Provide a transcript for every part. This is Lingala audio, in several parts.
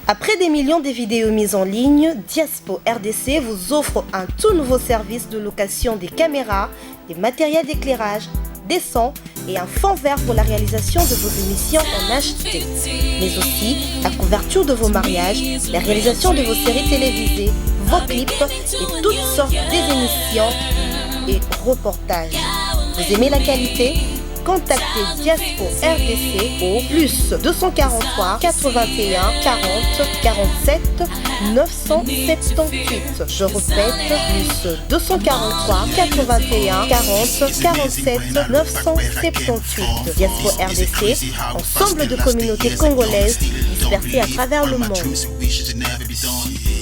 Après des millions de vidéos mises en ligne, Diaspo RDC vous offre un tout nouveau service de location des caméras, des matériels d'éclairage, des sons et un fond vert pour la réalisation de vos émissions en HD, mais aussi la couverture de vos mariages, la réalisation de vos séries télévisées, vos clips et toutes sortes d'émissions et reportages. Vous aimez la qualité Contactez Diaspo RDC au plus 243 81 40 47 978. Je répète, plus 243 81 40 47 978. Diaspo RDC, ensemble de communautés congolaises dispersées à travers le monde.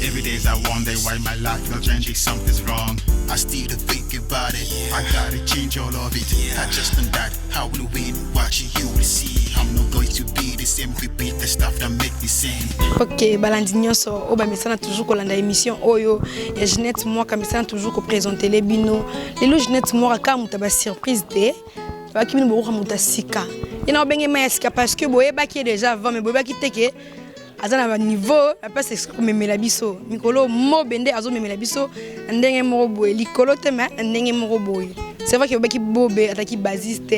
Every day's I wonder why my life not changing, something's wrong. I still think about it. I gotta change all of it. I just know that I will win. Watch you will see. I'm not going to be the same. Repeat the stuff that make me sing. Ok, balandi nyonso oyo bamesana toujours kolanda émission oyo ya Ginette Mwaka, mesana toujours kopresentele bino lelo. Ginette Mwaka kaka moto ya basurprise te, abaki bino bokoka moto ya sika ye na obenge mai ya sika, parce que boyebaki ye déjà avant, mais boyebaki te ke aza na baniveau apesi esprit komemela biso mikolo. Mobe nde azomemela biso na ndenge moko boye likolo te, mais na ndenge moko boye. C'est vrai ke obaki Bobe azalaki bassiste,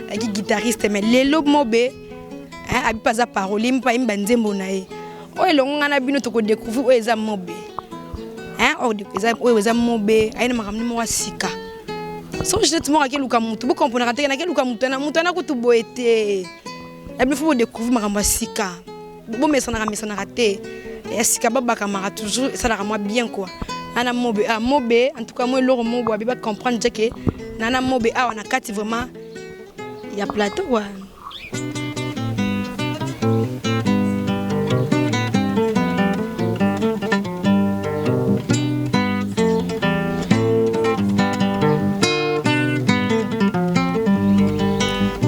azalaki guitariste, mais lelo Mobe abi mpe aza parolier, mpe ayembi banzembo na ye. Oyo elongo ngai na bino tokodécouvrir oyo eza Mobe, oyo eza Mobe aye na makambo moko ya sika. So Ginette moko akeluka motu, bokomponaka teke nakeluka motu ana motu ana kutu boye te. Na bino faut bodécouvrir makambo ya sika, bomesanaka mesanaka te, ya sika babakamaka toujours, esalaka mwa bien quoi. Nana Mobe, ah, Mobe en tout cas mo eloko moko boye abi bacomprendre te ke nana Mobe awa na kati vraiment ya plateau quoi.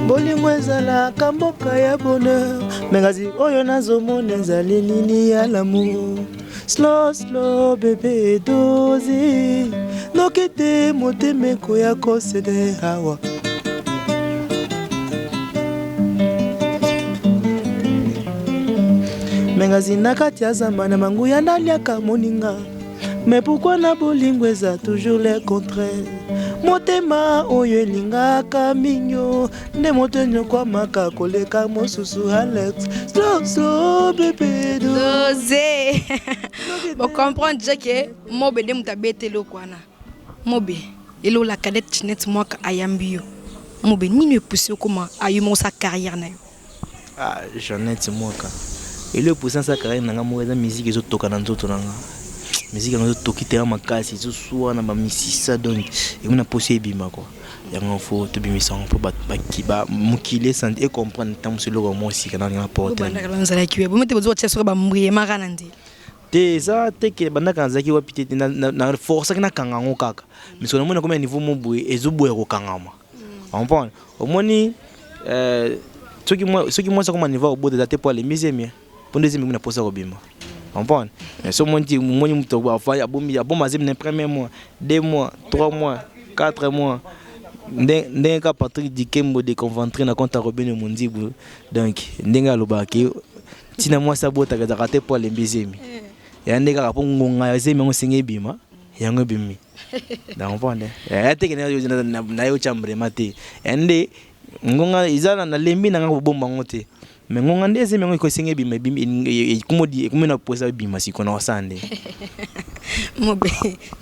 Bolingo ezalaka mboka ya bonheur, mais ngazi oyo nazomona ezali nini ya l'amour? Slow slow bébé, dozi noki te, motema ekoya kosede awa. Mais ngazi na kati ya zamba na manguya naliaka moninga, mais pourquoi na bolingo eza toujours le contraire? Motema oyo elingaka minyo nde moto enyokwamaka koleka mosusu. Alex, slow slow bébé. Dose bocomprendre déjà ke Mobe nde moto abeteli eloko wana. Mobe, eloko la cadette Ginette Mwaka ayambi yo. Mobe, nini epusi okoma ayo moko sa carrière na yo? Ah, Jeannette Mwaka, elo epusi nasa carrière na nga moko eza musique. Ezotoka na nzoto na nga, musique yango ezotoki tera makasi, ezoswa na bamisisa, donc yango na posi ebima quoi. Yango faut tobimisa yango mpo mokili esanti ecomprendre ntango mosu eloko moko sika na nga porte. Bobandaka banzalaki we bomi te, bozotia soki bambriemaka na nzela? Te, eza te ke bandaka nazalaki wapi te, na forçaki nakanga yango kaka, mais soki namoni nakomi na niveau mo boye, ezoboya kokangama, comprendre? Omoni, soki mwasi akoma niveau ya kobota, eza te po alembi zemi, mpo nde zemi ekomi na posa kobima, comprendre? Mais so omoni ti omoni moto aboma zemi na premier mois, 2 mois, 3 mois, 4 mois, ndenge kaka Patrick Dikembo de Conventré na compte ya Robino Mondibu. Donc ndenge alobaka ke ntina mwasi abotaka ezalaka te mpo alembi zemi, ya nde kaka mpo ngonga ya zemi yango esenge ebima, yango ebimi. Na comprendre ya teke na ye otya mbrema te, ya nde ngonga eza nalembi na nga kobomba yango te, mais ngonga nde ezemi yango ekosenga ebima, ebimi, ekomi na posa ebima. Siko na osala nde. Mobe,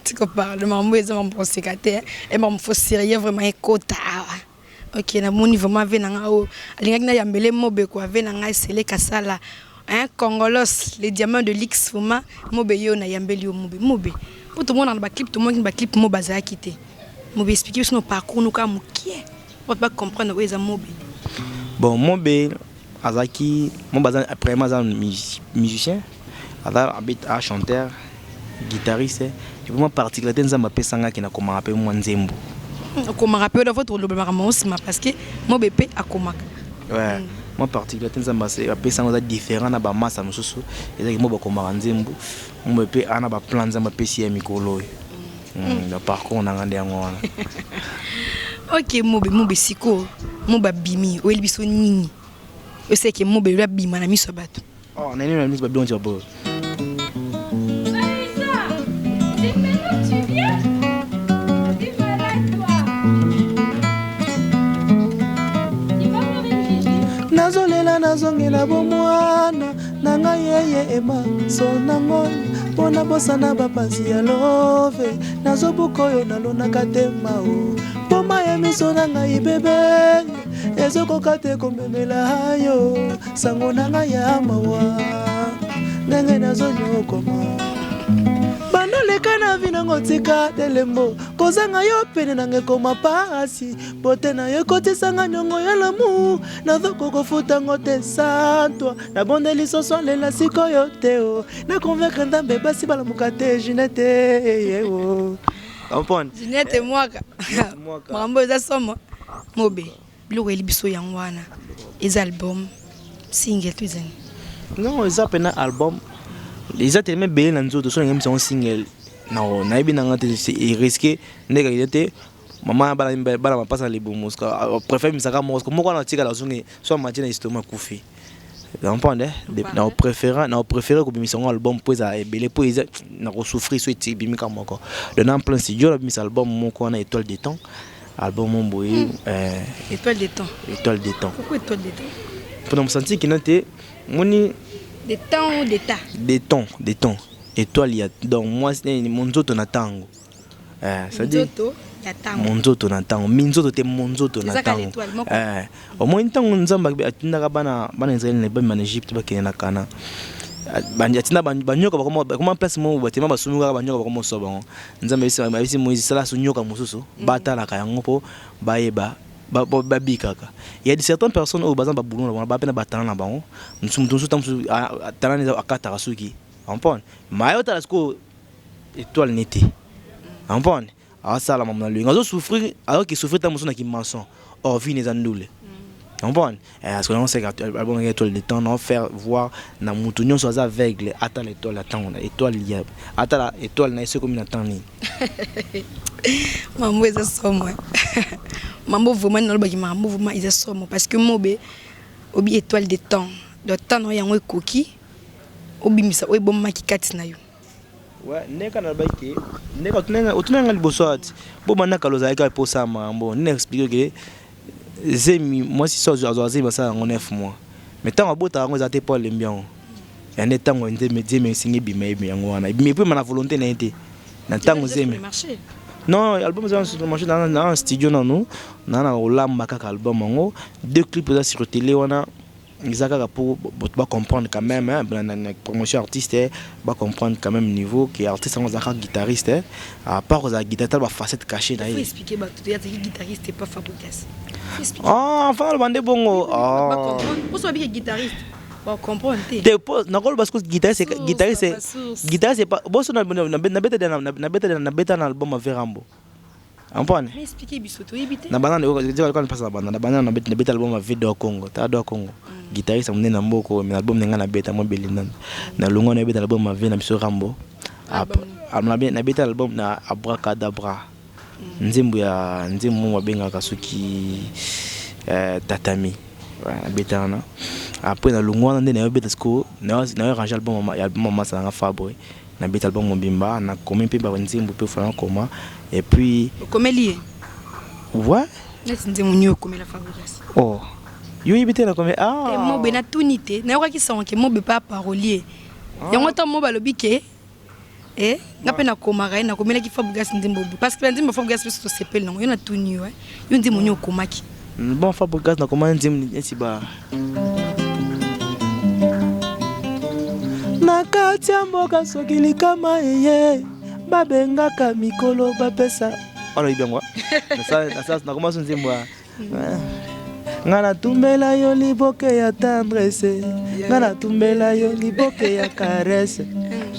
tika parle makambo eza mambo koseka te, e makambo faut sérieux vraiment ekota awa. Ok, namoni vraiment ve na nga oyo alingaki nayambele Mobe quoi, ve na ngai Sele Kasala, hein, Congolos, les diamants de lix. Vraiment Mobe, yo nayambeli yo Mobe. Mobe, mpo tomona na baclip, tomonaki na baclip Mobe azalaki te. Mobe, explique biso no parcours no kaka mokie po bacomprendre oyo eza Mobe. Bon, Mobe azalaki, Mobe aza premièrement aza musicien, aza a chanteur, guitariste, et puis mwa particularité Nzambe apesangaki, nakomaka mpe mwa nzembo. Okomaka mpe? Oyo faut tolobela makambo nsima, parce que Mobe mpe akomaka. Ouais, mwa particularité Nzambe apesanga eza différent na bamasa mosusu, ezalaki mo bakomaka nzembo. Mobe mpe ana baplan Nzambe apesi ya mikolo oyo na parcours na nga nde yango wana. Ok, Mobe, Mobe sikoyo Mobe abimi, oyeli biso nini oseke Mobe lelo abima na miso ya bato? Oh, nani na nisi babiloko nti baboyo. Nazolela nazongela bomwana na ngai yeye ema so nango mpo nabosana bapasi ya love nazobuka oyo nalonaka te mao mpoma ya miso na ngai bebe ezokoka te komemela yo sango na ngai ya mawa ndenge nazonyokoma bandoleka na vi nango tika telembo kozanga yo pene nanga ekoma pasi bote na yo ekotisanga niongo ya lamu nazoko kofuta ngo te santwa nabondeli soso alela sikoyo te o na convaincre nzambe basi balamuka te Ginette o comprendre Ginette Mwaka makambo eza somo mobe biloko eyeli biso yango wana eza album single to ezani non eza mpena album eza telema ebele na nzoto so nalingi yango single nayebi nanga te erisque ndenge eza te mama bana bana mapasa na libumu préfère misaka moko moko wana atikala azongi so amatie na estomac akufi. Comprendre na préféré na préféré kobimisa yango album mpo ezala ebele mpo eza na kosouffrir so eti ebimika moko. Donc na plein studio nabimisa album moko wana étoile de temps, album mo boye. Étoile de temps. Étoile de temps. Pourquoi étoile de temps? Mpona mosanti kina te moni. De temps ou d'état? De temps, de temps, étoile ya donc moi monzoto na ntango. C'est-à-dire monzoto na ntango, minzoto te, monzoto na ntango. Omoni ntango Nzambe atindaka bana bana Israele na babima na Egypte bakende na Kana, atinda banyoka bakoma place moko batema basumi kaka banyoka bakomoswa bango. Nzambe ayebisi Moïse sala so nyoka mosusu batalaka yango mpo bayeba babikaka. Il y a certaines personnes oyo baza na babulon na bango bape na batala na bango mosusu moto mosusu ta mosusu tala neza akataka suki comprendre maye otala sikoyo étoile nete comprendre asala mamu na loyenge azosouffrir azoki souffrir ta mosusu na kimaçon or vie eza ndule comprendre. Parce que yango seka album étoile de temps na faire voir na mutu nyonso aza aveugle atala étoile ya ntango na étoile ya atala étoile na ye soki komi na temps nini. Mambo eza somo, mambo vraiment nalobaki makambo vraiment eza somo parce que mobe obi étoile de temps, donc temps na yango ekoki obimisa oyo ebomaki kati na yo. Ouais, ndenge nalobaki ke ndenge otunanga liboso ati bo banda kala ozalaki kaka mposa makambo nini explique ke zemi mwasi so azwa zemi asala yango 9 mois mais ntango abotaka yango eza te mpo alembi yango ya nde ntango zemi esingi ebima yebi yango wana ebima epo ema na volonté na ye te na ntango zemi. Non, album eza sur le marché na studio nanu na kolamba kaka album yango. Deux clips eza sur télé wana eza kaka po bato bacomprendre quand même hein, na promotion artiste bacomprendre quand même niveau ke artiste yango aza kaka guitariste à part kozala guitariste tala bafacette caché na ye. Ah, enfin aloba nde bongo te nakoloba siko guitariste guitariste guitariste boso nabeta nabeta na album ave Rambo comprendre na banda mpasa na banda na banda nabeta album ave do Congo tala do Congo guitariste monene na mboko mais album na ngai nabeta mwa belinda na longo nabeta album ave na biso Rambo nabeta album na Abracadabra nzembo ya nzembo mo babengaka soki tatami nabeta wana. Après na longo wana nde nayobeta sikoyo nayo arrange album ya album masa nanga Fabre nabeta album mobimba nakomi mpe banzembo mpe fana koma et puis okomeli ye? Ouais. Neti nzembo nini okomela Fabregas? Oh, yo yebi te nakomi ah mobe natuni te nayokaki sango ke mobe pa parolier yango ntango mo balobi ke e nga mpe nakomaka ye nakomelaki Fabregas nzembo boye parce que banzembo Fabregas biso tosepeli nango yo natuni yo yo nzembo nini okomaki? Bon, Fabregas nakoma nzembo neti ba na kati ya mboka soki likama eye babengaka mikolo bapesa wana oyebi yango nakoma so nzembo ya nga natumbela yo liboke ya tendresse nga natumbela yo liboke ya caresse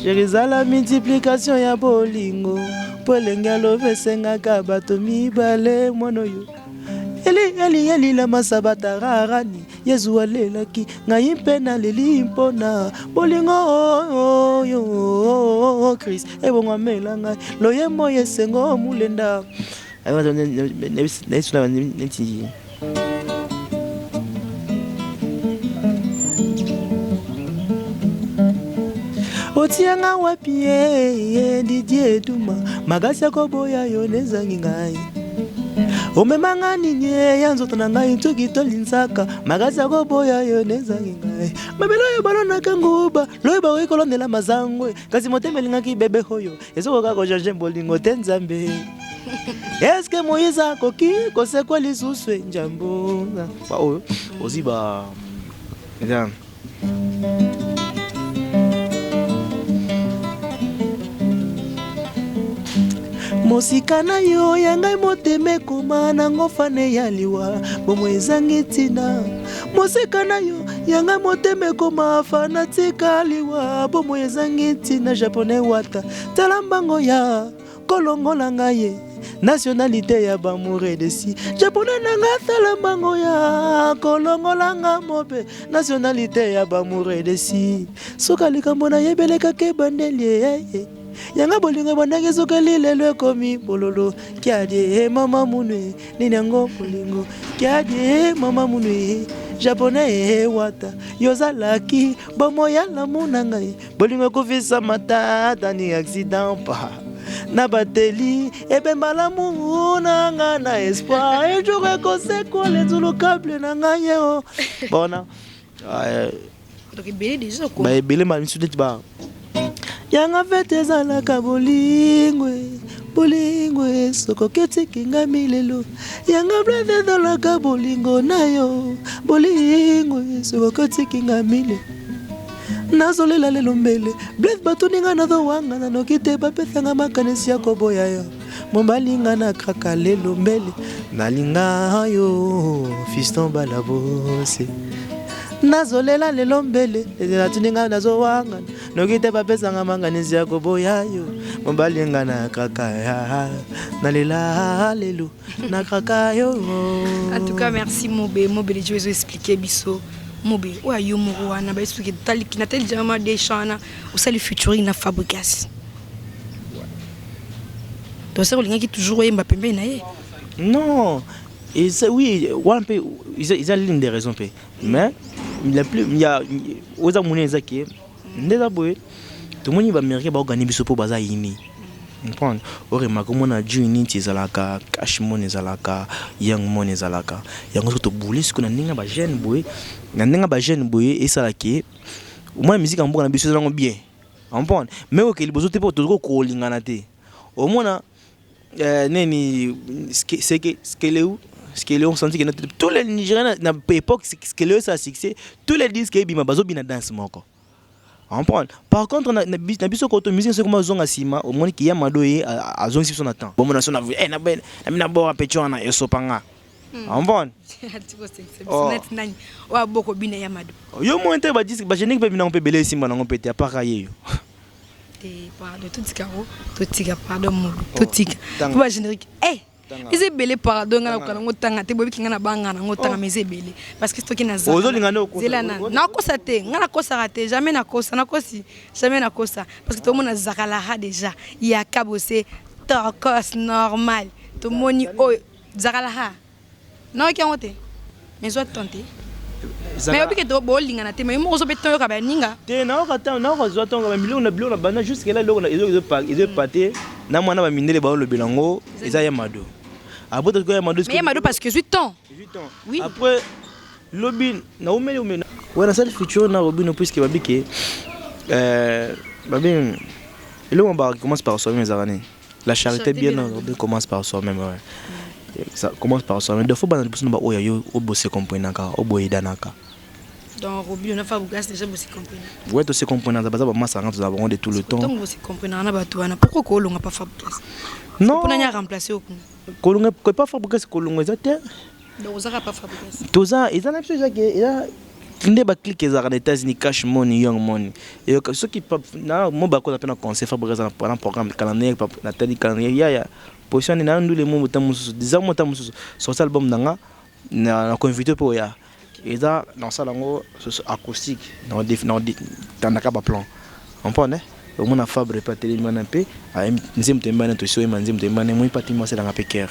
chéri ezala multiplication ya bolingo mpo elenge alobi esengaka bato mibale mwana oyo eli eli elila masabata rarani Yezu alelaki ngai mpe naleli mpona bolingo oyo Christ ebongo amela ngai loyembo esengo molenda neti Otia nga wapi ye Didier Duma makasi ya koboya yo nezangi ngai omema nga nini ya nzoto na ngai ntuki to linzaka makasi ya koboya yo nezangi ngai mabele oyo balonaka nguba loyo bakoki kolondela mazangwe kasi motema elingaki bebe oyo ezokoka kochange bolingo te nzambe eske moïse akoki kosekwa lisusu njambo baoyo ozwi ba eza Mosika na yo ya ngai motema ekoma nango fane ya liwa bomoi ezangi ntina mosika na yo ya ngai motema ekoma fana tika liwa bomoi ezangi ntina japonais wata tala mbango ya kolongola ngai ye nationalité ya bamoure desi japonais na nga tala mbango ya kolongola nga mobe nationalité ya bamoure desi soka likambo nayebelekaka ebandeli ye yanga bolingo ebandaki esukeli lelo ekomi bololo kiadie mama munwe nini yango bolingo kiadie mama munwe japonais wata yozalaki bomoi ya lamu na ngai Bolingo ekufisa matata ni accident pa na bateli ebemba lamu na nga na espoir un jour ekosekwa lenzulu câble na ngai ye o bona Donc ebele déjà ko. Ba ebele ma misu neti ba yanga fete ezalaka bolingo bolingo soki oketiki ngai milelo yanga bleve ezalaka bolingo na yo bolingo soki oketiki ngai milelo nazolela lelo mbele blaise batuni ngai nazowangana noki te bapesanga makanisi ya koboya yo mobali nga na kraka lelo mbele nalinga yo fiston balabose nazolela lelo mbele natuni ngai nazowangana noki te bapesanga makanisi ya koboya yo mobali nga na kraka ya nalela lelo na kraka yo. En tout cas merci Mobe, Mobe les ezo expliquer biso. Mobe oyo yo moko wana ba expliquer tali na tali jama des chants wana osali featuring na Fabregas. Donc ça olingaki toujours oyemba pembeni na ye. Non, et ça, oui, wana mpe eza l'une des raisons mpe mais la plus ya oza monene eza ke nde eza boye tomoni baaméricain baogani biso mpo baza ini comprendre oremarke omona ju niti ezalaka cash mon ezalaka young mon ezalaka yango soki tobule sikoyo na ndenge ya bajeune boye na ndenge ya bajeune boye esalaki omona musique ya mboka na biso ezalango bien comprendre mais okende liboso te mpo tozoki kolingana te omona neni skeleu skeleu on sentit que tous les Nigériens na époque skeleu ça succès tous les disques ebima bazobina danse moko comprendre. Par contre na, na, na biso koto musique soki mazonga nsima omoni ki ya mado ye azongisi biso na temps bomona so na eh, na na na bora pecho wana esopanga comprendre. Oh. Nani oyo aboko bina ya mado yo mo te ba disque ba génique pe bina mpe bele esimba nango mpe te apart ye yo te pardon totika ngo totika pardon mobi totika po ba générique eh eza ebele pardon nga nakoka nango tanga te boyebi nga na banga nango tanga mais eza ebele parce que soki nazolinga nzela na nakosa te nga nakosaka te jamais nakosa nakosi jamais nakosa parce que tomona zakalara déjà ya kabose tokos normal tomoni oyo zakalara nayoki yango te mais zwa temps te mais oyebi ke bolingana te mais yo moko ozo mpe toyoka baninga te nayoka ntango nayoka zwa ntango ba biloko na biloko na banda jusque là eloko ezopate na mwana bamindele baolobela yango eza ya mado abota sikoyo ya mado mais ya mado parce que ezwi temps. Oui. Après lobi naumeli umeli ouais nasali futur na robino puisque babi ke babi eloko ba commence par soi-même ezalaka nini la charité bien ordonnée commence par soi-même ouais. Ça commence par soi-même. Des fois bana liboso na ba oyo yo obose comprenaka oboyedanaka. Donc Robino na Fabregas déjà bosi comprendre. Ouais to se comprenaka baza ba masa nga tozala bango de tout le temps. Ntango bosi comprenaka na bato wana pourquoi kolonga pa Fabregas? Non. Mpona nya remplacer yo kuna. Kolonga pa Fabregas kolonga eza te. Donc ozaka pa Fabregas. Toza eza na biso eza ke eza nde baclique ezalaka na États-Unis cash money young money soki na mo bakoza mpe na conseil Fabregas na programme calendrier natali calendrier yaya position na ndule mo ta mosusu disa mo ta mosusu sorti album na nga na koinvite mpe oya eza nasala yango acoustique tandaka baplan comprendre omona Fabre mpe atelemi wana mpe nzembo toyembani tosi oyemba nzembo toyembani moi mpe atelemi asalanga mpe cœur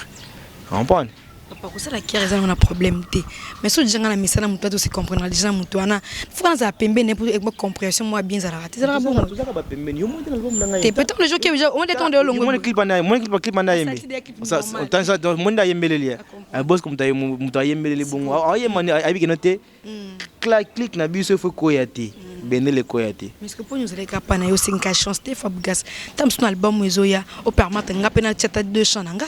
comprendre. Papa, kosala kiere eza na problème te, mais so déjà nga na misala moto wana, tose comprendre déjà na moto wana, faut nazala pembeni po compréhension mwa bien ezalaka te, ezalaka bongo. Tozaka bapembeni, yo moni te na album na ngai. Te, peut-être le jour qui déjà on détend de longo. Moni clip anda, moni clip, clip anda yembe. Asali clip normal. Moni ayembeleli ya bosco, moto ayembeleli bongo, ayemba ayebi keno te. Clique na biso efo ekoya te, bendele ekoya te. Mais ce que mpo ozalaki apa na yo, osenga chance te, Fabregas, ta mosusu na album ezoya, opermettre nga mpe natia ta deux chants na nga.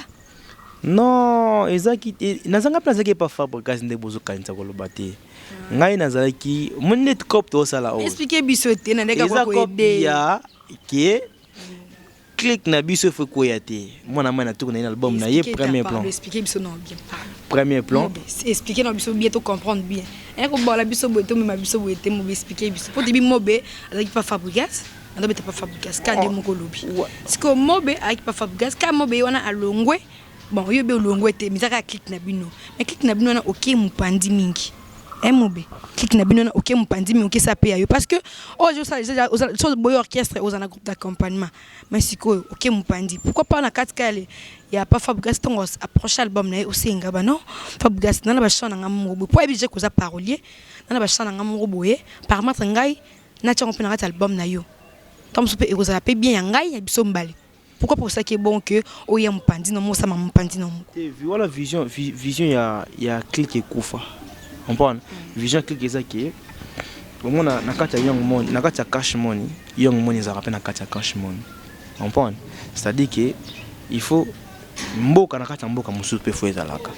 Non, ezaki nazanga mpe, nazalaki epa Fabregas nde bozokanisa koloba te. Ngai nazalaki, moni neti cope tozosala oyo. Explique biso te na ndenge Eza cope koyede. Ya ke clique na biso efo ekoya te, mwana mai na tuku na ye na album na ye, premier plan. Explique biso non bien, pardon. Premier plan. Mobe, explique na biso bien, to comprendre bien. Aya kobola biso boye, tomema biso boye te. Mobe, explique biso po tebi Mobe azalaki pa Fabregas, andobeta pa Fabregas ka nde moko olobi. Sikoyo Mobe ayaki pa Fabregas ka, Mobe ye wana alongwe. Bon, yo be olongwe te, mais ezaka clique na bino, mais clique na bino wana oke mopandi mingi. Mobe, clique na bino wana oke mopandi mingi, okesa pe ya yo, parce que oyo ozosala so boye orchestre, oza na groupe d'accompagnement, mais sikoyo oke mopandi. Pourquoi pas na kati kaka ya pa Fabregas, ntongo approche album na ye, osenga ba non, Fabregas, nana bachant na nga moko boye, po ayebi déjà koza parolier, nana bachant na nga moko boye, permettre ngai natiango mpe na kati ya album na yo, ntango mosusu mpe ekozala mpe bien ya ngai ya biso mbale. Pourquoi pas osaki bon que oya mopandi na mosama mopandi na moko? Te, wana vision, vision ya clique ekufa, comprendre? Vision ya clique eza ke omona na kati ya Young Money, na kati ya Cash Money, Young Money ezalaka mpe na kati ya Cash Money, comprendre? C'est-à-dire que il faut mboka na kati ya mboka mosusu mpe fo ezalaka.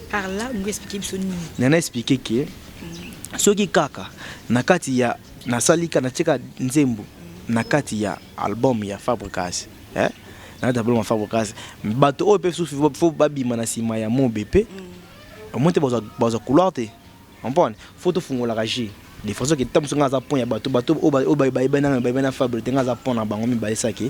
Par là olingi explique biso nini? Nana explique ke soki kaka na kati ya nasali ka natieka nzembo na kati ya album ya Fabregas, eh? Na kati ya album ya Fabregas, bato oyo mpe susu fo babima na nsima ya Mobe mpe omoi te, bazwa couloir te, comprendre? Fo tofungolaka jeu de façon ke ntango mosusu nga aza pont ya bato, bato oyo bayebana Fabre te, nga aza pont na bango mibale, saki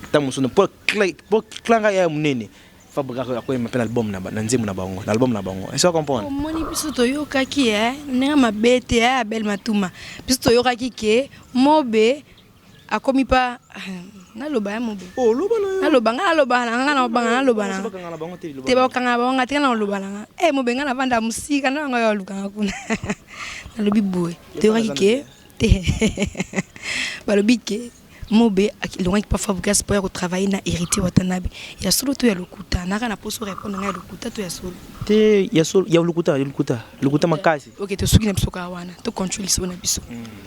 ntango mosusu po klanga ya monene, Fabregas akoyemba mpe na album na nzembo na bango, na album na bango, est-ce que comprendre? Omoni, biso toyokaki ndenge mabe te, Abel Matuma, biso toyokaki ke Mobe akomi pa, naloba ya Mobe. Naloba nga, naloba na nga, nalobanga, naloba na te, bakokanga na bango nga te, nga naloba na nga Mobe, nga navanda mosika na yango, ya olukanga kuna. Nalobi boye, toyokaki ke te, balobi ke Mobe elongaki pa Fabregas mpo ya kotravaille na Héritier Watanabe. Ya solo to ya lokuta? Naka na poso répondre ngai, ya lokuta to ya solo? Te, ya solo, ya lokuta, ya lokuta, lokuta makasi. Ok, tosuki na biso kaka wana, tocontinue lisolo na biso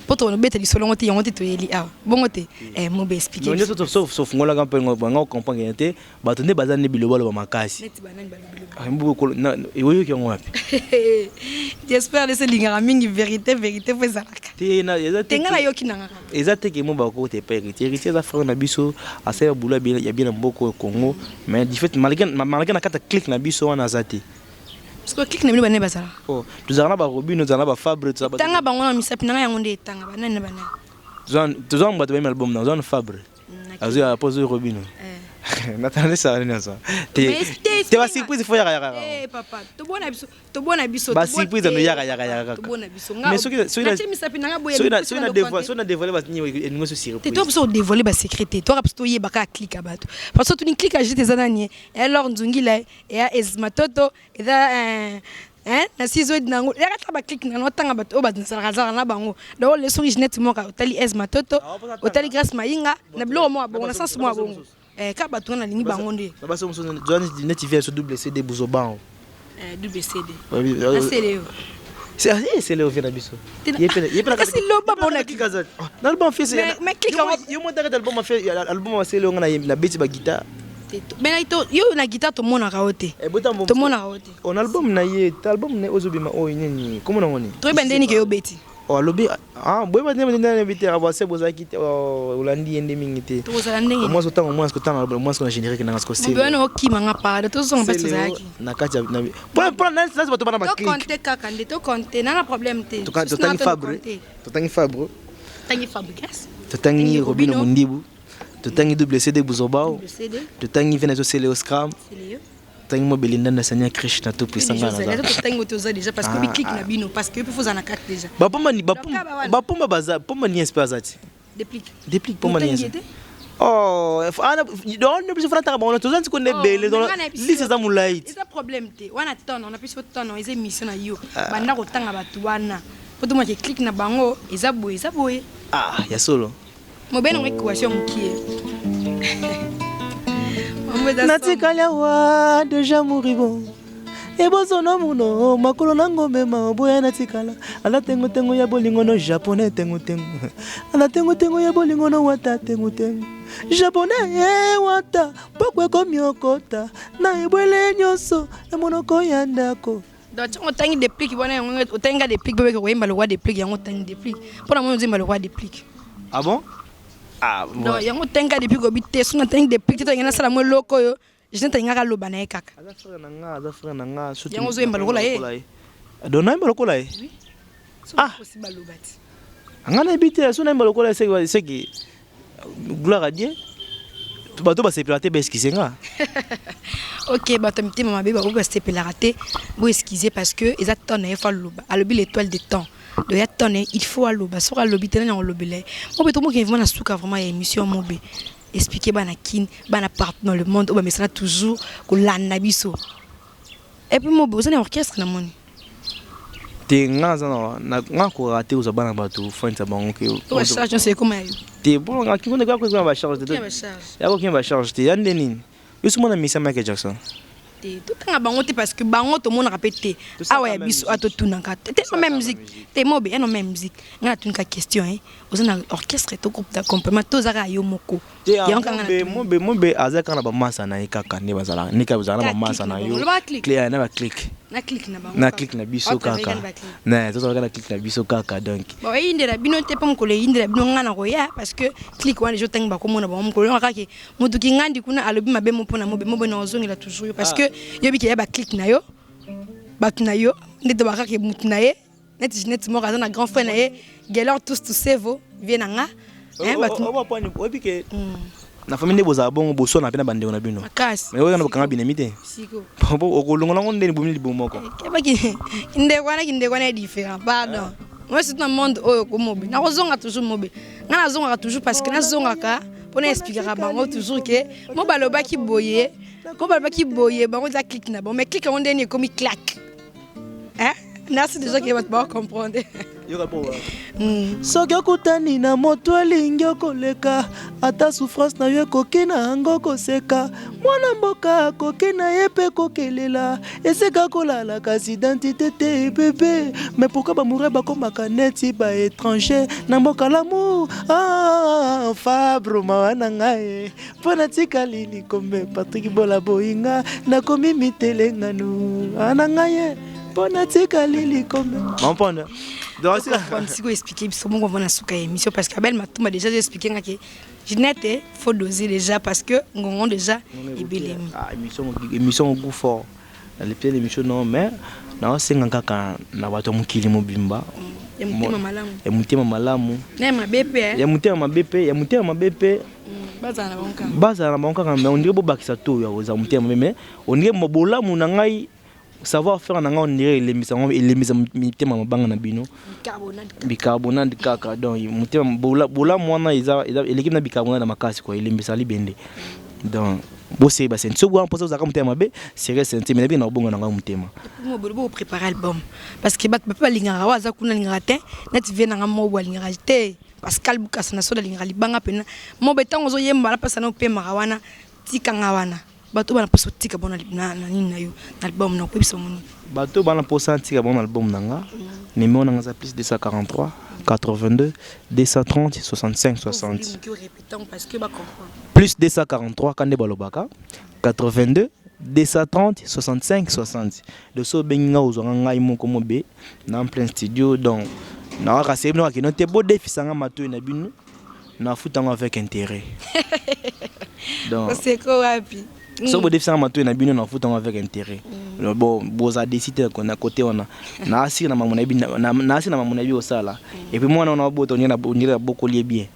mpo tobeta lisolo yango te, yango te toyeli awa bongo te. Mobe, explique. Nyonso sofungolaka mpe bango comprendre te, bato nde baza nde bilobaloba makasi. Neti banani balobi? Oyoki yango wapi? J'espère lese elingaka mingi vérité, vérité fo ezalaka. Te, eza te, nga nayoki nanga kaka. Eza te ke mo bakoko te pa Héritier. Héritier eza frère na biso, asali boulot ya bien na mboka oyo Congo, mais du fait malgré na kati ya clique na biso wana aza te. Parce que clique na bino, banani bazalaka? Oh, tozala na baRobino, tozala na baFabre. Tanga bango na misapi nanga, yango nde etanga banani na banani. Toza bato bayemi album na, toza na Fabre, azwi apo, azwi Robino, natala nini, azwa te te, basurprise fo yaka yaka. Papa, tobona biso, tobona biso. Basurprise ano yaka yaka yaka kaka. Tobona biso. Mais soki natie misapi nanga boye. Soki na dévoile eningo so te. Surprise. To biso odévoile basecret te, toka biso toyeba kaka clique ya bato, parce que tuni clique ya jete eza nani? Alors Nzungila eya Esmatoto, eza na sizodi nango, yaka ta baclique nano, otanga bato oyo bazalaka zalaka na bango. Donc le soki Ginette moko, otali Esmatoto, otali Grâce Mayinga na biloko moko ya bongo, na sens moko ya bongo, kaka bato wana nalingi bango nde. Na baso mosusu neti vie so double CD buzobango. Double CD asele yo. Sele ovie na biso. Kasi loba bona. Na album fils. Mais clique yo mo taka album fe, album asele yo nga na beti ba guitare. Mais yo na guitare tomonaka yo te, tomonaka yo te. On album na ye, album na ye ozobima oyo nini, komona ngo nini? Toyeba ndeni ke yo beti. Oh, alobi ah boyeba nde nde nayebi te, avance bozalaki te, olandi ye nde mingi te. Tokozala ndenge Mwasi otanga, mwasi kotanga, mwasi na générique nanga siko. Mobe wana okima nga pardon, tozonga mpe tozalaki. Na kati ya mpona nasi bato bana baclique. Tokonte kaka nde tokonte, nana problème te. Totangi Fabre, totangi Fabre. Totangi Fabregas. Totangi Robino Mundibu, totangi double CD Buzobao, totangi ve nazo Seleo Scram, totangi Mobelinda na Sania Krishna to puissant. Totangi toza déjà, parce que biclique na bino, parce que yo mpe fozala na kati déjà. Bapomba, bapomba baza pomba nies mpe aza ti. Déplique. Déplique pomba nies. Oh, ana donc ne biso fana bango toza ntiko nde ebele donc liste eza molai. Eza problème te wana tono na biso tono eza émission na yo banda kotanga bato wana po tomona ke clique na bango eza boye eza boye. Ah, ya solo. Mobe nango équation mokie. Natikali awa deja moribo ebosono muno makolo nango mema oboya natikala ala tengotengo ya bolingo no japonais tengotengo ala tengotengo ya bolingo no wata tengotengo japonais ye wata poko ekomi okota na ebwele nyonso na monoko ya ndako. Donc ntango otangi déplique wana, yango otangi nga déplique mpe beke koyemba lokwa déplique, yango otangi déplique mpo na moni ozoyemba lokwa déplique. Ah bon? Ah bon. Donc yango otangi nga déplique obi te so natangi déplique te tolingi nasala mo eloko oyo Jeanette alingaka aloba na ye kaka. Aza frère na nga, aza frère na nga. Yango ozoyemba lokola ye. Donc nayemba lokola ye. Oui. Ah, osi baloba ti. Nga nayebi te so nayemba lokola ye seki seki gloire à Dieu. Bato basepelaka te, baexcuse nga. Ok, bato ya mitema mabe bakoki basepelaka te, boexcuse parce que eza temps na ye fo aloba. Alobi l'étoile de temps. Donc ya temps na ye, il faut aloba. Soki alobi te, nani akolobela ye? Mobe, tomoki vraiment na suka vraiment ya émission. Mobe, expliquer bana Kin, bana partout dans le monde oyo bamesana toujours kolanda biso. Et puis Mobe, oza na orchestre na moni? Te, nga aza na nga kokaka te kozwa bana bato fandisa bango ke. Bacharge nyonso ekoma ya yo? Te, mpo kingo kokima bacharge te, ya kokima bacharge te ya nde nini. Yo so mona misa Michael Jackson? Te, totanga bango te parce que bango tomonaka mpe te awa ya biso a totunaka te te no même musique te. Mobe ya no même musique, nga natunika question e oza na orchestre to groupe d'accompagnement to oza kaka yo moko? Yango kanga na Mobe, Mobe aza kaka na bamasa na ye kaka nde bazalaka nde kaka ozala na bamasa na yo na baclique. Na clique na bango. Na clique na biso kaka, na tozalaka na clique na biso kaka donc. Bon, eyindela bino te mpo mokolo eyindela bino nga na koya parce que clique wana ezo tangi bakomona bango mokolo yango kaka motu kingandi kuna alobi mabe mo mpona Mobe. Mobe na ozongela toujours yo parce que yobi ke ya baclique na yo, bato na yo nde to bakaka motu na ye neti Ginette moko aza na grand frère na ye Gelor tous tusevo vie na nga. Oyebi ke na famille nde bozala bongo, boswana mpe na bandeko na bino. Makasi. Mais oyo bakanga binemi te, okolongola yango ndeni bomi libomo moko. Kindeko wana, kindeko wana est différent, pardon. Moi surtout na monde oyo ko Mobe nakozonga toujours. Mobe, nga nazongaka toujours parce que nazongaka mpona expliquaka bango toujours ke mo balobaki boye, mo balobaki boye. Bango eza clique na bango, mais clique yango ndeni ekomi claque, hein? Merci déjà ke bato bakocomprendre. Soki okutani na moto alingi okoleka, ata souffrance na yo ekoki na yango koseka. Mwana mboka akoki na ye mpe kokelela esika kolala, kasi identité te bebe. Mais pourquoi bamoure bakomaka neti baétranger na mboka l'amour? Ah, Fabro, mawa na ngai mpo natikali likombe. Patrik Bola boyinga, nakomi mitelengano na ngai ye mpo natikali likombe. Comprendre. Donc siko expliquer biso bongo mpo na suka ya émission parce que Abel Matumba déjà expliqué nga ke Ginette faut doser déjà parce que ngongo déjà ebelemi. Ah, émission, émission goût fort nalipia l'émission. Non, mais naosenga kaka na bato ya mokili mobimba. Ya motema malamu. Ya motema malamu. Na ya mabe mpe. Ya motema mabe mpe, ya motema mabe mpe. Bazala na bango kaka. Bazala na bango kaka, mais on dirait bobakisa to ya kozala motema mabe, mais on dirait bolamu na ngai, savoir faire na ngai, on dirait elembisa yango, elembisa mitema mabanga na bino. Bicarbonate kaka. Donc motema bolamu wana eza eleki na bicarbonate na makasi quoi, elembisa libende. Donc boseye basenti soki wana mposa ozalaka motema mabe, serré ceinture, mais nayebi na kobonga na ngai motema. Mobolo bopréparé album parce que bato bape balingaka oyo aza kuna alingaka te neti vie nanga mobo alingaka te. Pascal Bukasa na soda alingaka libanga mpena. Mobe, ntango ozoyemba napesa na opemaka wana, tikanga wana bato bana mposa otika bango na nini na yo na album na koyebisa bango nini? Bato bana mposa ntika bango na album na nga, numéro na nga eza plus 243 82 230 65 60. Parce que bacomprendre. Plus 243 ka nde balobaka 82 230 65 60. De so obengi nga, ozwanga ngai moko Mobe na en plein studio. Donc nawaka seyebi bino kakeno te, bodefisanga matoi na bino, nafutango avec intérêt. Donc oseko wapi? So bodefisanga matoi na bino, nafutango avec intérêt. Bon, boza desi te na côté wana. Naasiri na mambo nayebi, naasiri na mambo nayebi kosala. Et puis mwana wana obota ondire abokoli ye bien,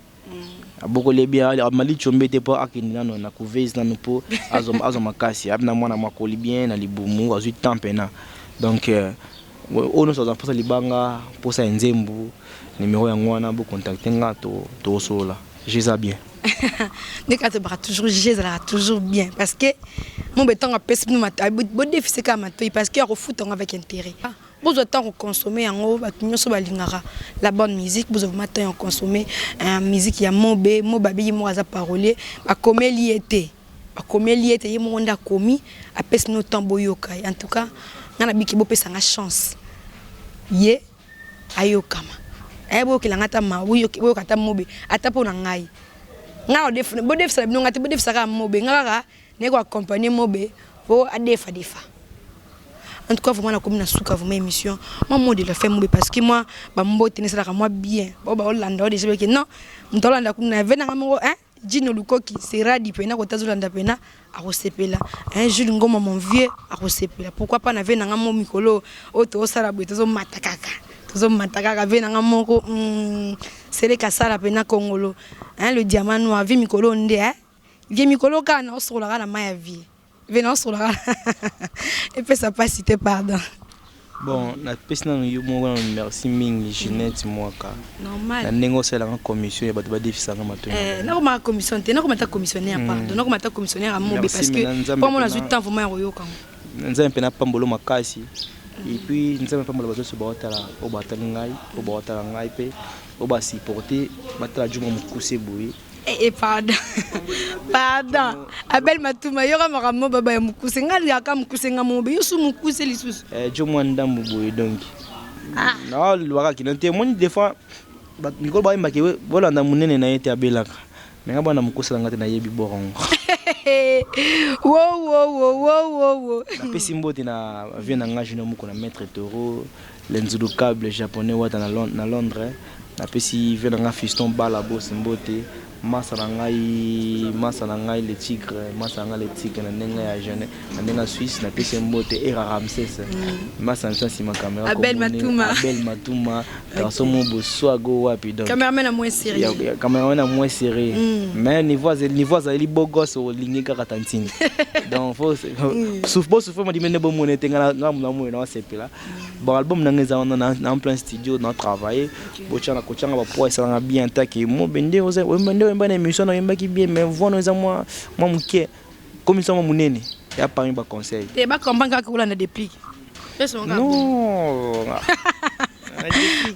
abokoli ye bien, amali tshombe te mpo akende nano na couveuse nano mpo azwa makasi. Abi na mwana makoli bien na libumu, azwi temps mpena. Donc oyo nyonso aza mposa libanga, mposa ya nzembo, numéro yango wana, bocontacte nga, tokosolola. Eza bien. Nde kaka tobaka toujours jeu ezalaka toujours bien parce que mobe ntango apesi bino bodefise kaka matoi parce que akofuta yango avec intérêt. Bozwa temps koconsommer yango, bato nyonso balingaka la bonne musique, bozwa vraiment temps ya consommer musique ya Mobe. Mobe abiki moko aza parolier, bakomeli ye te, bakomeli ye te, ye moko nde akomi, apesi bino temps boyoka ye. En tout cas ngai nabiki, bopesanga chance ye ayokama, boyokela ngai ata ma boyoka ata Mobe ata mpo na ngai. Ngai bodefisaka bino ngai te, bodefisaka Mobe, ngai kaka naye koaccompagner Mobe po adefa defa. En tout cas vraiment nakomi na suka vraiment émission. Moi, mot de la fin, Mobe, parce que moi bambote nesalaka moi bien, bao baolanda o déjà beke non, moto aolanda kuna ve nanga moko hein, Jino Lukoki seradi mpena kota azolanda mpena akosepela hein, Jules Ngoma mon vieux akosepela. Pourquoi pas na ve nanga mo mikolo oyo tozosala boye, tozomata kaka, tozomata kaka ve nanga moko Seleka asala mpena Kongolo hein, le diamant noir vie mikolo nde hein, vie mikolo kaka na osokolaka na mai ya vie ve na osokolaka epesa mpasi te, pardon. Bon, napesi nano yo moko nano merci mingi, Ginette Mwaka. Normal. Na ndenge osalelanga commission ya bato badefisanga matoi. Nakoma commission te, nakoma ta commissionnaire, pardon, nakoma ta commissionnaire ya Mobe parce que mpo mona azwi temps vraiment ya koyoka ngo. Nzambe mpe napambolo makasi et puis Nzambe apambola bato nyonso baotala, oyo batali ngai, oyo baotala ngai mpe oyo basupporte batala juma mokuse boye. Eh, eh, pardon, pardon, Abel Matuma, yoka makambo baba ya mokuse, ngai alingaka mokuse, nga Mobe, yo su mokuse lisusu. Jo mwa ndambu boye, donc nalobaka kino te. Omoni, des fois mikolo bayembaki bolanda monene na ye te, abelaka me nga bana mokuse na nga te, nayebi borongo. Wo wo wo wo wo wo. Napesi mbote na vie na nga Junior Moko na Maître Toro Lenzulu câble japonais wata na Londres. Napesi vie na nga Fiston Bala Bos mbote, masa na ngai, masa na ngai le tigre, masa na ngai le tigre na ndenge ya jeune, na ndenge ya Suisse, napesi ye mbote. Era Ramses, masa na biso na nsima caméra. Abel Matuma. Abel Matuma, garçon mo boswago wapi donc. Cameraman na moins sérieux. Cameraman na moins sérieux, mais niveau azali beau gosse, olingi kaka tantine, donc faut bosouffre modime nde bomona ete nga na moye na wasepela. Bon, album nanga eza wana na plein studio na travailler, botyanga kotyanga bapoids esalanga bien take Mobe nde nde oyemba na émission na oyembaki bien, mais voix no eza mwa moke, komisa mwa monene ya parmi baconseil. Te, bacomprendre kaka kolanda déplique. Non.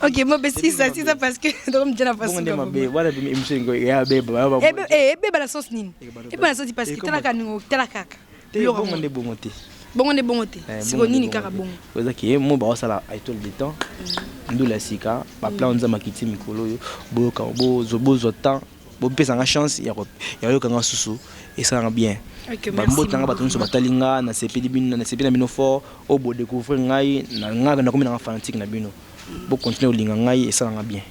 Ok, Mobe, sisa sisa parce que tokomtia na bongo nde mabe wana émission ya beba. Ebeba na sens nini? Ebeba na sens parce que tala kaka ningo, tala kaka. Te, bongo nde bongo te. Bongo nde bongo te, siko nini kaka bongo? Ezaki ye mo baosala étoile de temps, ndula ya sika, baplan Nzambe akiti mikolo oyo, boyoka, bozwa temps, bopesanga chance ya koyokanga susu, esalanga bien. Bambotanga bato nyonso batali nga, nasepeli bino, nasepeli na bino fort oyo bodécouvrir ngai na nga, nakomi nanga fanatique na bino, bocontinue kolinga ngai, esalanga bien.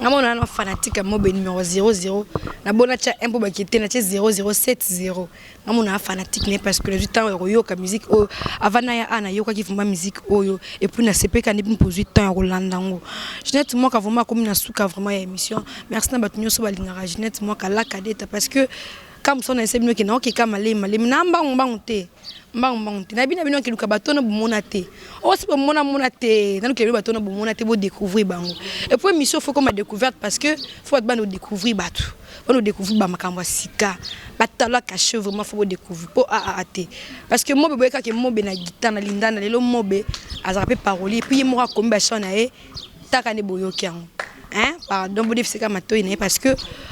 Nga mona na fanatique ya Mobe numéro 00, nabona tia 1 mpo bakete na tie 0070. Nga mona fanatique ne parce que nazwi ntango ya koyoka musique oyo avant naya a nayokaki vraiment musique oyo et puis nasepeka nde mpo ozwi temps ya kolanda yango. Ginette Mwaka vraiment akomi na suka vraiment ya émission. Merci na bato nyonso balingaka Ginette Mwaka la cadette parce que ka mosu na ese bino ke naokeka malemi malemi na mbangu mbangu te, mbangu mbangu te. Nayebi na bino akeluka bato na bomona te, oyo si bomona mona te, nalukela bino bato na bomona te, bodécouvrir bango. Et puis émission faut koma découverte parce que faut bato bana odécouvrir, bato bana odécouvrir bamakambo ya sika, batala caché, vraiment faut bodécouvrir mpo aa te parce que Mobe boyekaki Mobe na guitare na lindanda, lelo Mobe azalaka mpe parolier, puis ye moko akomi bachant na ye taka nde boyoki yango hein. Pardon, bodefiseka matoi na ye parce que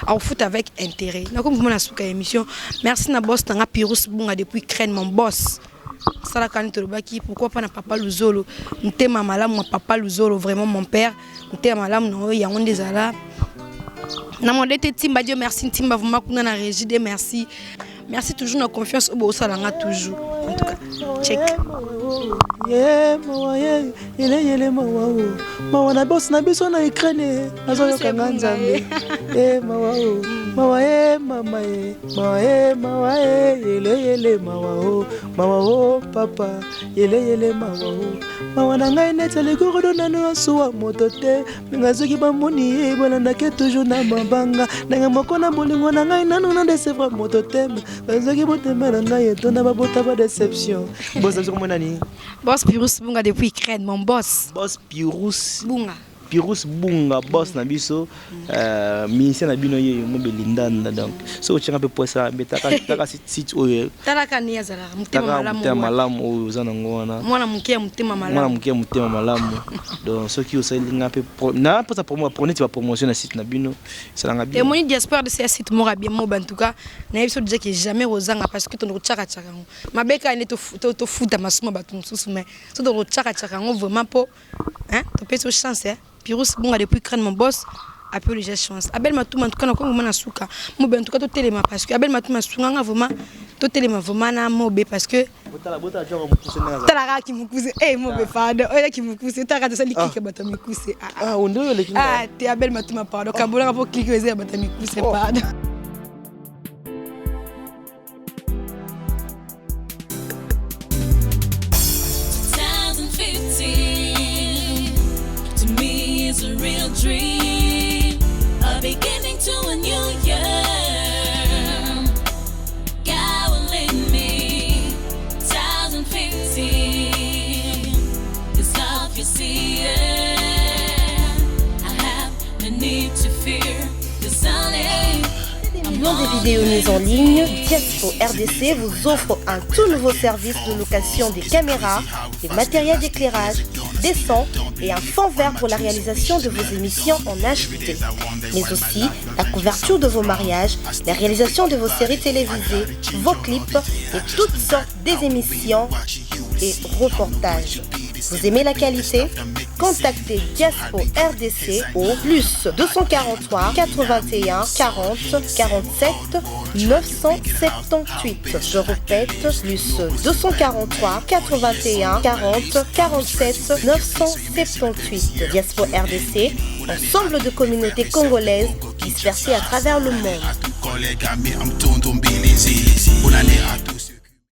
akofuta avec intérêt. Nakomi vraiment na suka ya émission. Merci na boss nanga Pirus Bunga depuis Crène, mon boss salaka nini tolobaki. Pourquoi pas na papa Luzolo, motema malamu ya papa Luzolo, vraiment mon père, motema malamu na oyo yango nde ezala na monde te. Ntimba, Dieu merci, Ntimba vraiment kuna na régie de merci, merci toujours na confiance oyo bosalanga toujours. En tout cas, check. Ye mawa ye yele yele mawa o mawa na bosi na biso na Ukraine azoyokanga Nzambe e mawa o mawa e mama e mawa e mawa e yele yele mawa o mawa o papa yele yele mawa o mawa na ngai neti alikorodo nano asuwa moto te minga soki bamoni ye balandake toujours na mabanga ndenge moko na bolingo na ngai nano na décevoir moto te, bazoki motema na ngai etonda babota ba déception. Boss biso komona nini? Boss Pirus Bunga depuis Ukraine, mon boss. Boss Pirus Bunga. Pirus Bunga boss na biso, ministère na bino ye mo belindanda. Donc soki otianga mpe posa betaka taka site oyo. Talaka ni azalaka motema malamu. Motema malamu oyo oza nango wana. Mwana moke ya motema malamu. Mwana moke ya motema malamu. Donc soki osali nga mpe na mposa promo neti ba promotion na site na bino, esalanga bien. Emoni diaspora de site moko ya bien mo. En tout cas, nayebi so déjà que jamais kozanga, parce que tondo kotiaka-tiaka yango mabe kaka nde tofuta masumu ya bato mosusu, mais so tokotiaka-tiaka yango vraiment mpo topesi yo chance. Pirus Bonga depuis Crâne, mon boss ape déjà chance. Abel Matuma, en tout cas nakomi vraiment na suka. Mobe, en tout cas totelema, parce que Abel Matuma asunganga vraiment. Totelema vraiment na Mobe, parce que talaka kimokuse. Eh Mobe, pardon, oyo kimokuse, talaka tosali clique bato ya mikuse. Ah te, Abel Matuma, pardon, kabolaka mpo clique eza ya bato ya mikuse, pardon. To me is a real dream, a beginning to a new year. God will lead me. 2015 is love you see it. I have no need to fear the sunny. Des millions de vidéos mises en ligne, Diaspo RDC vous offre un tout nouveau service de location des caméras, des matériels d'éclairage, des sons et un fond vert pour la réalisation de vos émissions en HD. Mais aussi la couverture de vos mariages, la réalisation de vos séries télévisées, vos clips et toutes sortes des émissions et reportages. Vous aimez la qualité? Contactez Diaspo RDC au +243 81 40 47 978. Je répète, +243 81 40 47 978. Diaspo RDC, ensemble de communautés congolaises dispersées à travers le monde. Collègue, I'm